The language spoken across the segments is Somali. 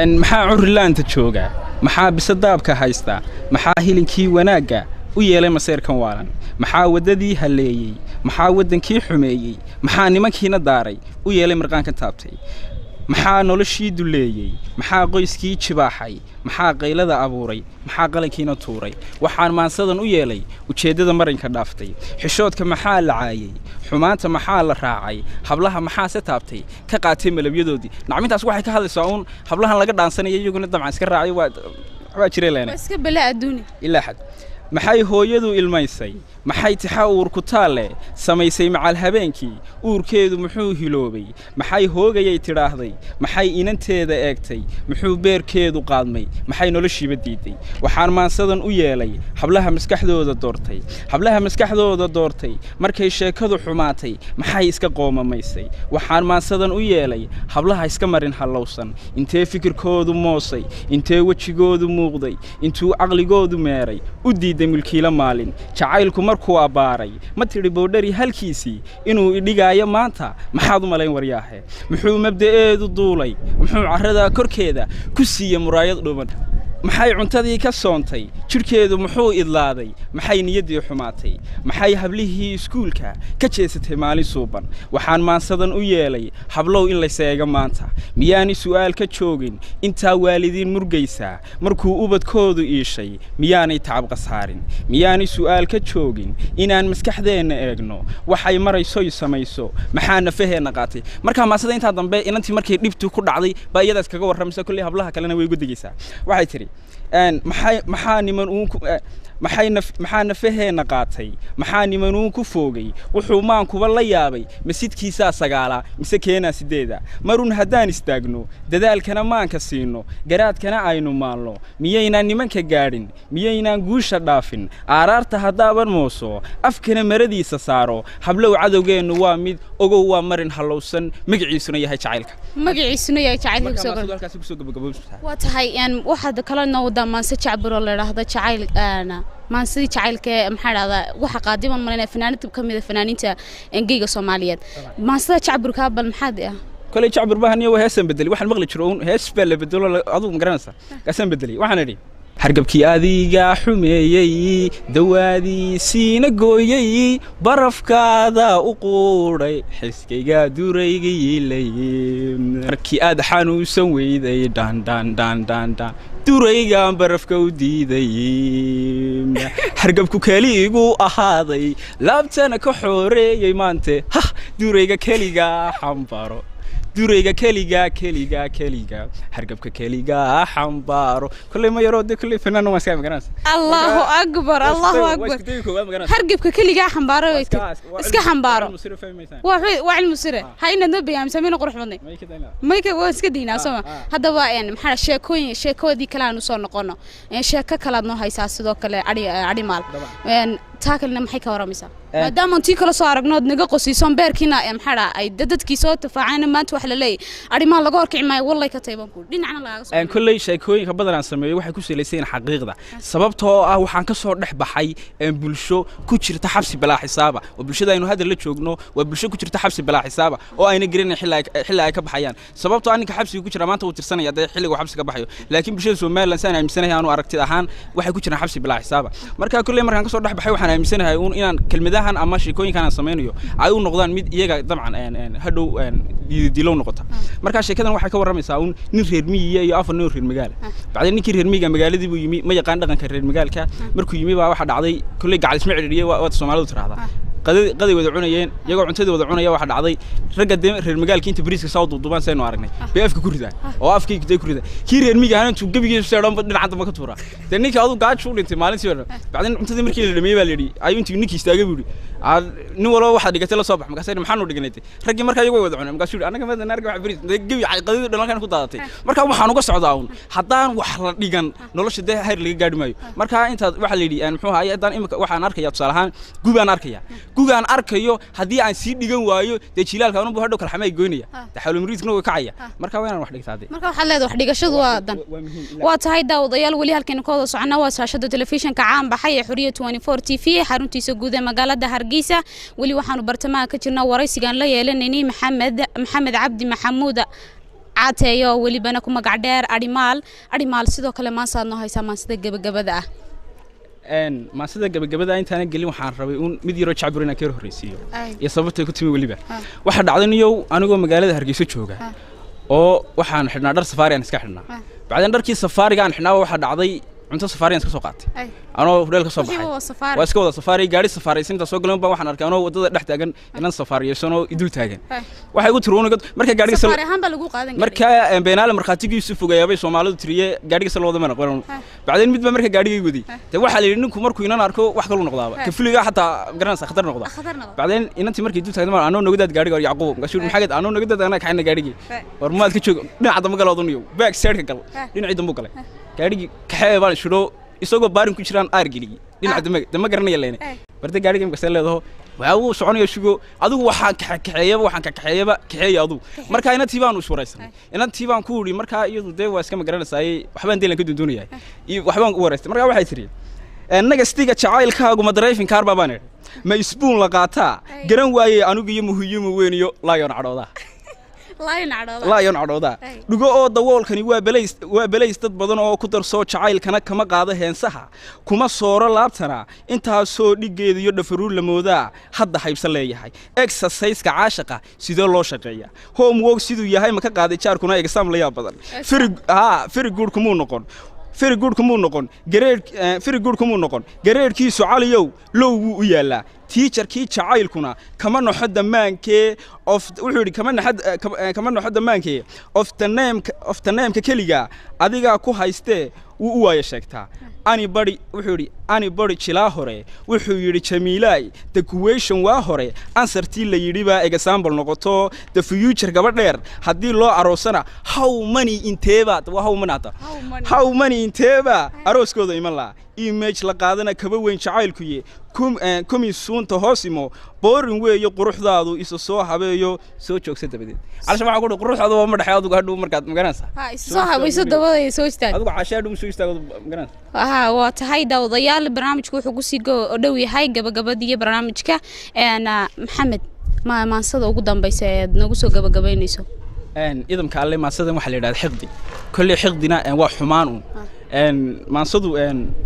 Maxaa curilaanta jooga? Maxaa bisadaabka haysta? Maxaa hilinkii wanaagga u yeelay maseyrkan waalan? Maxaa waddadii halleeyey? Maxaa waddankii xumeeyey? Maxaa nimankiina daaray u yeelay marqaankan taabtay? Maxaa noloshii duleeyey? Maxaa qoyskii jibaaxay? Maxaa qaylada abuuray? Maxaa qalankiina tuuray? Waxaan maansadan u yeelay ujeeddada marinka dhaaftay. Xishoodka maxaa la caayey? Xumaanta maxaa la raacay? Hablaha maxaa se taabtay, ka qaatay malabyadoodii? Nacmintaas waxay ka hadlaysaa uun hablahan laga dhaansanaya, iyaguna dabcan iska raacay, waa waxbaa jiray leena. Waa iska bala adduuni. Ilaa xad. Maxay hooyadu ilmaysay? Maxay tixa uur ku taalle samaysay macal habeenkii? Uurkeedu muxuu hiloobay? Maxay hoogayay tidhaahday? Maxay inanteeda eegtay? Muxuu beerkeedu qaadmay? Maxay noloshiiba diiday? Waxaan maansadan u yeelay hablaha maskaxdooda doortay, hablaha maskaxdooda doortay markay sheekadu xumaatay. Maxay iska qoomamaysay? Waxaan maansadan u yeelay hablaha iska marin hallowsan. Intee fikirkoodu moosay? Intee wejigoodu muuqday? Intuu caqligoodu meeray u diiday mulkiilo maalin jacaylku markuu abbaaray? Ma tidhi boodhari halkiisii inuu idhigaayo maanta? Maxaad u malayn waryaahe? Muxuu mabda'eedu duulay? Muxuu carradaa korkeeda ku siiyey muraayad dhuuban? Maxay cuntadii ka soontay? Jidhkeedu muxuu idlaaday? Maxay niyaddii xumaatay? Maxay hablihii iskuulka ka jeesatay maalin suuban? Waxaan maansadan u yeelay hablow in layseega maanta. Miyaanay su'aal ka joogin intaa waalidiin murgaysaa markuu ubadkoodu iishay? Miyaanay tacab qasaarin? Miyaanay su'aal ka joogin inaan maskaxdeenna eegno waxay maraysoy samayso? Maxaa nafaheenna qaatay? Markaa maansada intaa dambe inantii markay dhibtu ku dhacday baa iyadaas kaga warramaysa. Kolley hablaha kalena way uga degaysaa. Waxay tidhi maxay, maxaa niman uun ku maxay naf, maxaa nafaheenna qaatay? Maxaa nimanuun ku foogay? Wuxuu maankuba la yaabay, masidkiisaa sagaalaa mise keenaa sideeda? Marun haddaan istaagno, dadaalkana maanka siino, garaadkana aynu maalno, miyaynaan nimanka gaadhin? Miyaynaan guusha dhaafin? Aaraarta haddaaban mooso, afkana maradiisa saaro, hablow cadowgeennu waa mid ogow, waa marin hallowsan, magaciisuna yahay jacaylka. Magaciisuna yahay jacaylka. Marka kusoo maasadu halkaasi kusoo gabagaboobsataa. Waa tahay. Waxaad kala noo wadaa maanse jacbur oo la idhaahdo jacayl, maansidii jacaylka ee maxaa dhahdaa waxa qaadiban malinaya fanaanada ka mid a fanaaniinta geyga Soomaaliyeed. Maansida jacburkaa bal maxaad ah? Koley jacbur baahan iyo heesaan bedelay. Waxaan maqli jiro uun hees baa la bedelo, adugu ma garanaysaa, kaasaan bedelay. Waxaan idhi: hargabkii adigaa xumeeyey, dawaadiisiina gooyey, barafkaada u quudhay, xiskaygaa durayga yiilay. Markii aad xanuunsan weyday, dhaan dhaan dhaan dhaan dhaan, duraygaan barafka u diiday. Hargabku keliigu ahaaday, laabtana ka xooreeyey maante. Hah, durayga keligaa xambaro, durayga keligaa, keligaa, keligaa, hargabka keligaa xambaaro. Kolley ma yaroo dee, kolley fanaan waan iska, ma garanaysa. Allahu akbar, allahu Waa akbar. Isku dayi koowaad, ma garanaysa. Hargabka keligaa xambaaro way tiri. Iska xambaaro. Waa cilmu sire ha inaad noo bayaamisa mayna qurux badnay mayka waan iska daynaa sooma? Haddaba maxaa sheekooyin, sheekoodii kale aan usoo noqono. Sheeko kalaad noo haysaa sidoo kale adhimaal. Taa kalena maxay ka waramaysaa, maadaama tii kale soo aragno ood naga qosiisoon beerkiina maxaa dhaa ay dadkii soo tafaacayna? Maanta waxa la leeyahay adhimaal laga horkici maayo, wallay ka tayban ku dhinacna lagaga soo. Kolley sheekooyinka badan aan sameeyo waxay ku salaysan yihiin xaqiiqda, sababtoo ah waxaan ka soo dhex baxay bulsho ku jirta xabsi bilaa xisaaba, oo bulshada aynu hadda la joogno waa bulsho ku jirta xabsi bilaa xisaaba oo ayna garanayn xilli ay ka baxayaan, sababtoo ah ninka xabsiga ku jira maanta wuu tirsanaya dee xilliga uu xabsi ka baxayo. Laakiin bulshada Somaliland, saan aaminsanahay aanu aragtid ahaan, waxay ku jiraan xabsi bilaa xisaaba. Marka kolley markaan ka soo dhex baxay, waxaan aaminsanahay uun inaan kelmadahan ama sheekooyinkan aan samaynayo ay u noqdaan mid iyaga dabcan hadhow diidilow noqota. Marka sheekadan waxay ka warramaysaa uun nin reer miyiya iyo afar nin oo reer magaala. Bacdeen ninkii reer miyiga magaaladii buu yimi, ma yaqaan dhaqanka reer magaalka. Markuu yimi baa waxaa dhacday, kolley gacal isma cidhiidhiyey, waad Soomaalidu tiraahdaa, qaday wada cunayeen. Iyagoo cuntadii wada cunaya waxaa dhacday ragga dee reer magaalka inta bariiska saa u duuduubaan, saynu aragnay, bay afka ku ridaan oo afkay day ku ridaan. Kii reer miyiga ahana intuu gebigiisu seedhan dhinaca dambe ka tuuraa. Dee ninkii aduu gaajo u dhintay maalintii hore. Bacdeen cuntadii markii la dhameeyey baa la yidhi, ayuu intii ninkii istaagay buu yidhi, "Nin walba waxaad dhigatay la soo bax." Markaasay yidhi, "Maxaanu dhiganay?" Raggii markaa iyagoo wada cunay. Markaasuu yidhi, "Annaga madan arga wax bariis dee gebi qadadii dhan halkan ku daadatay." Marka waxaan uga socdaa uun haddaan wax la dhigan nolosha dee hayr laga gaadhi maayo. Marka intaad waxaa la yidhi muxuu ahaay, haddaan imika waxaan arkaya tusaale ahaan gugaan arkaya, gugaan arkayo haddii aan sii dhigan waayo, dee jilaalka anunbu hadhow kalxamay goynaya, dee xawlumariidkuna way kacaya. Marka waa inaan wax dhigtaa dee. Marka waxaad leedahay wax dhigashadu waa dan. Waa muhiim. Waa tahay daawadayaal, weli halkaynu ka wada soconnaa waa shaashada telefishinka caan baxay ee Xuriya 24 TV, xaruntiisa guud ee magaalada Hargeysa. Weli waxaanu bartamaha ka jirnaa waraysigaan la yeelanaynay Maxamed Cabdi Maxamuud. Caateeyo, welibana ku magac dheer Adhimaal. Adhimaal, sidoo kale maansaad noo haysaa, maansida gebagabada ah. Maansida gabagabada intaana gelin, waxaan rabay uun mid yaroo jacbur inaan ka yar horreysiiyo iyo sababtay ku timi. Weliba waxaa dhacday, niyow, anigoo magaalada Hargeysa jooga oo waxaan xidhnaa dhar safaari aan iska xidhnaa. Bacdeen dharkii safaariga aan xidhnaaba, waxaa dhacday cunto safaari aan iska soo qaatay anoo hudheel ka soo baxay. Waa iska wada safaari, gaari safaaraysan intaa soo galan baa waxaan arkay anoo waddada dhex taagan inan safaariyeysan oo idul taagan. Waxay igu tiri uun marka gaariga Safaari ahaan baa lagu qaadan. Marka beenaale markhaatigiisu fogeeyaabay Soomaalidu tiriye, gaadhiga se loo wada mana qoran. Bacdeen mid baa marka gaadhigay waday. De waxaa la yidhi ninku markuu inan arko wax kaluu noqdaaba, ka fuligaa xataa garanaysa khatar noqda. Bacdeen inantii markay dul taagtay, anoo nogadaad gaadhiga, war Yacquub, markaasuu yidhi, maxaa anoo nogadaad, anaa kaxayna gaadhigii, war maad ka joog, dhinaca dambe gal odanayo, back side ka gal. Dhinacii dambe u galay gaadhigii, kaxee baan shidho, isagoo baarin ku jiraan aar geliyey dhinaca dambe. Dambe garanaya leene barde gaadhiga imika see leedaho, waa wuu soconaya shugo. Adigu waxaan kaxeeyaba, waxaan kaxeeyaba, kaxeeya adigu. Marka inantii baanu iswaraysanay, inantii baan ku idhi, markaa iyadu dee waa iska magaranaysaayey, waxbaan deelan ka dunduunayahay iyo waxbaan u waraystay. Markaa waxay tidhi, nagastiga jacaylkaagu ma driving car baa? Baan idhi, ma isbuun la qaataa? Garan waayey anigu iyo muhiyimu weyn iyo laayoon cadhoodaa. Laayoon cadhoodaa dhugo oo dawoolkani waa belays, waa belays dad badan oo ku darsoo jacaylkana kama qaado heensaha, kuma sooro laabtana, intaasoo dhiggeeda iyo dhafaruur la moodaa hadda haybsan leeyahay. Exerciseka caashaqa sidee loo shaqeeyaa? Homework siduu yahay ma ka qaaday jaarkuna? Exam la yaab badan. Very ha, very good kumuu noqon, very good kumuu noqon grade, very good kumuu noqon gradekiisu. Caliyow, low wuu u yaallaa. Teacherkii jacaylkuna kama naxo damaankee of, wuxuu yidhi, kama naxo, kama naxo damaankee of the name, of the nameka keliga adigaa ku haystee wuu u waayo sheegtaa anybody. Wuxuu yidhi anybody jilaa hore. Wuxuu yidhi Jamiilaay, the question waa hore, answertii la yidhi baa example noqoto. The future gabadh dheer haddii loo aroosana, how many, inteeba waa how many hata, how many, inteeba arooskooda iman lahaa? Image la qaadana kaba weyn jacaylkuye kumi suunta hoosimo boring weeye quruxdaadu, isa soo habeeyo, soo joogsa dabadeed. Calasha waxaa ku dhi quruxdaadu waa ma dhexay adigu hadhow markaad magaranaysaa. Ha isa soo habayso dabada, soo istaag. Adigu caasha hadhow soo istaago, magaranaysaa. Ha, waa tahay daawadayaal, barnaamijku wuxuu kusii dhow yahay gabagabadii barnaamijka. Maxamed, ma maansada ugu dambeysa eed nagu soo gabagabaynayso? Idamka Alle, maansadan waxaa la yidhahda xiqdi. Kolley xiqdina waa xumaan un. Maansadu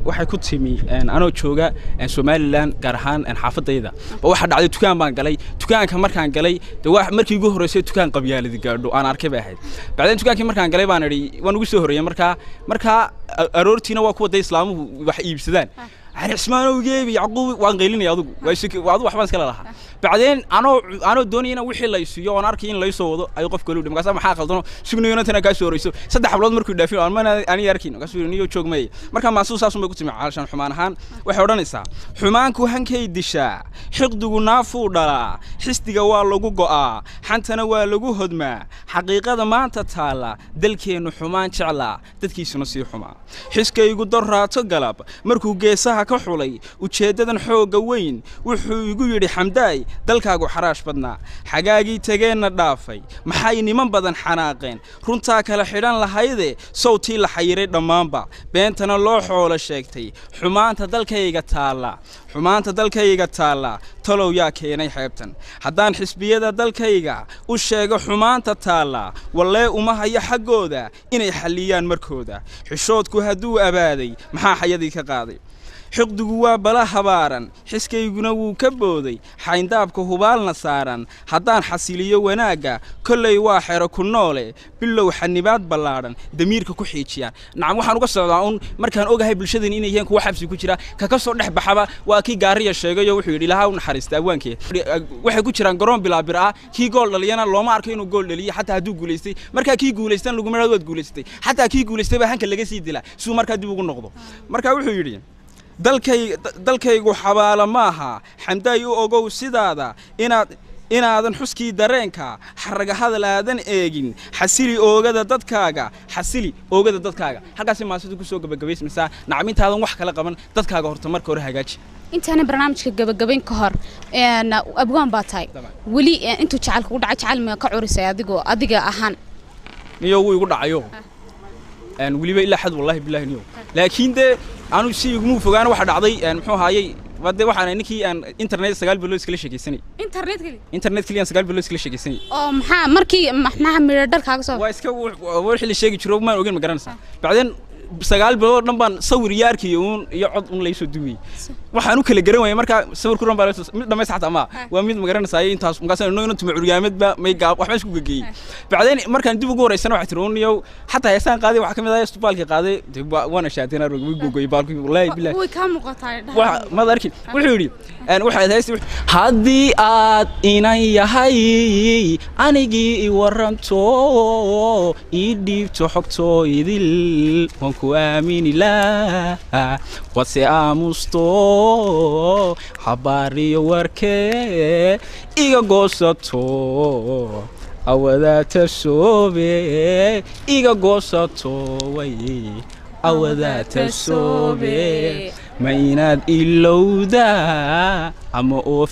waxay ku timi anoo jooga Somaliland, gaar ahaan xaafadayda ba. Waxaa dhacday dukaan baan galay. Dukaanka markaan galay, de waa markii ugu horreysay dukaan qabyaaladi gaadho aan arkay bay ahayd. Bacdeen dukaankii markaan galay baan idhi, waan ugu soo horreeyey. Markaa aroortiina waa kuwa dee islaamuhu wax iibsadaan. Cali Cismaanow, geebi Yacquub, waan qaylinaya. Adigu waa adigu waxbaan iskala lahaa. Bacdeen anoo doonaya in wixii la isiiyo oon arkay in laysoo wado ayuu qof kale u dhi, markaasa maxaa khaldano sugnayo inantana kaa soo horeyso. Saddex hablood markuu dhaafin aan mana ani arkin, markaasuu yidhi, niyo joog maya. Markaa maasuu saasun bay ku timi. Caalashaan xumaan ahaan waxay odhanaysaa: xumaanku hankay dishaa, xiqdigu naafuu dhalaa, xisdiga waa lagu go'aa, xantana waa lagu hodmaa. Xaqiiqada maanta taalla, dalkeennu xumaan jeclaa, dadkiisuna sii xumaa. Xiskaygu dorraato galab markuu geesaha ka xulay ujeeddadan xoogga weyn, wuxuu igu yidhi, Xamdaay, dalkaagu xaraash badnaa, xagaagii tageenna dhaafay maxay niman badan xanaaqeen? Runtaa kala xidhan lahayde, sawtii la xayiray dhammaanba, beentana loo xoolo sheegtay. Xumaanta dalkayga taalla, xumaanta dalkayga taalla, talow yaa keenay xeebtan? Haddaan xisbiyada dalkayga u sheego xumaanta taalla, wallee uma hayo xaggooda inay xalliyaan markooda. Xishoodku hadduu abaaday, maxaa xayadii ka qaaday? Xiqdigu waa bala habaaran, xiskayguna wuu ka booday xayndaabka hubaalna saaran. Haddaan xasiliyo wanaagga, kollay waa xero ku noole, bilow xanibaad ballaadhan damiirka ku xiijiyaan. Nacam, waxaan uga socdaa un markaan ogahay bulshadan inay yihiin kuwa xabsi ku jira, ka soo dhex baxaba waa kii Gaariya sheegayo. Wuxuu yidhi, Ilaha u naxariista abwaankee, waxay ku jiraan garoon bilaabir ah. Kii gool dhaliyana looma arko inuu gool dhaliyey xataa hadduu guulaystay. Markaa kii guulaystan laguma idhahdo waad guulaystay. Xataa kii guulaystay baa hanka laga sii dilaa suu markaa dib ugu noqdo. Marka wuxuu yidhi, dalkay dalkaygu xabaalo maaha, Xamdaay u ogow sidaada inaad inaadan xuskii dareenka xaraga hadal aadan eegin. Xasili oogada dadkaaga, xasili oogada dadkaaga. Halkaasi maasidu kusoo gabagabaysmaysaa. Nacam, intaadan wax kala qaban, dadkaaga horta marka hore hagaaji. Intaana barnaamijka gabagabayn ka hor, abwaan baa tahay, weli intuu jacaylka ku dhacay, jacayl ma ka curisay adigoo adiga ahaan? Niyo, wuu igu dhacayo weliba ilaa xad, wallahi billahi niyo, laakiin dee anu si igumuu fogaana. Waxa dhacday, muxuu ahaayey, Wade waxaan ninkii aan internet 9 bilood iskala sheekaysanay. Internet kali? Internet kaliya 9 bilood iskala sheekaysanay. Oo maxaa markii maxaa midho dhalkaaga soo? Waa iska wixii la sheegi jiro, maan ogeyn, ma garanaysaa? Bacdeen 9 bilood dhan baan sawir iyo arkay uun iyo cod uun laysoo duwiyey. Waxaan u kala garan waayey marka sawirku dhan baa mid dhamays xataa ma waa mid, ma garanaysaa? Intaas markaas inoo inuu tuma curyaamad ba may gaab waxba isku gegeeyey. Bacdeen markaan dib ugu horeysana waxay tiri uun iyo xataa heesaan qaaday waxaa ka mid ah istubaalkii qaaday, waana shaatina rog way gogoyey baalkii, wallaahi billahi. Way kaa muuqataa. Wax maad arkin. Wuxuu yidhi waxaad haysta haddii aad inan yahay anigii i waranto ii dhiibto xogto idil waan ku aamini laa, wase aamusto xabaariyo warkee iga goosato awadaata soobe iga goosato way awadaata soobe ma inaad ilowdaa ama oo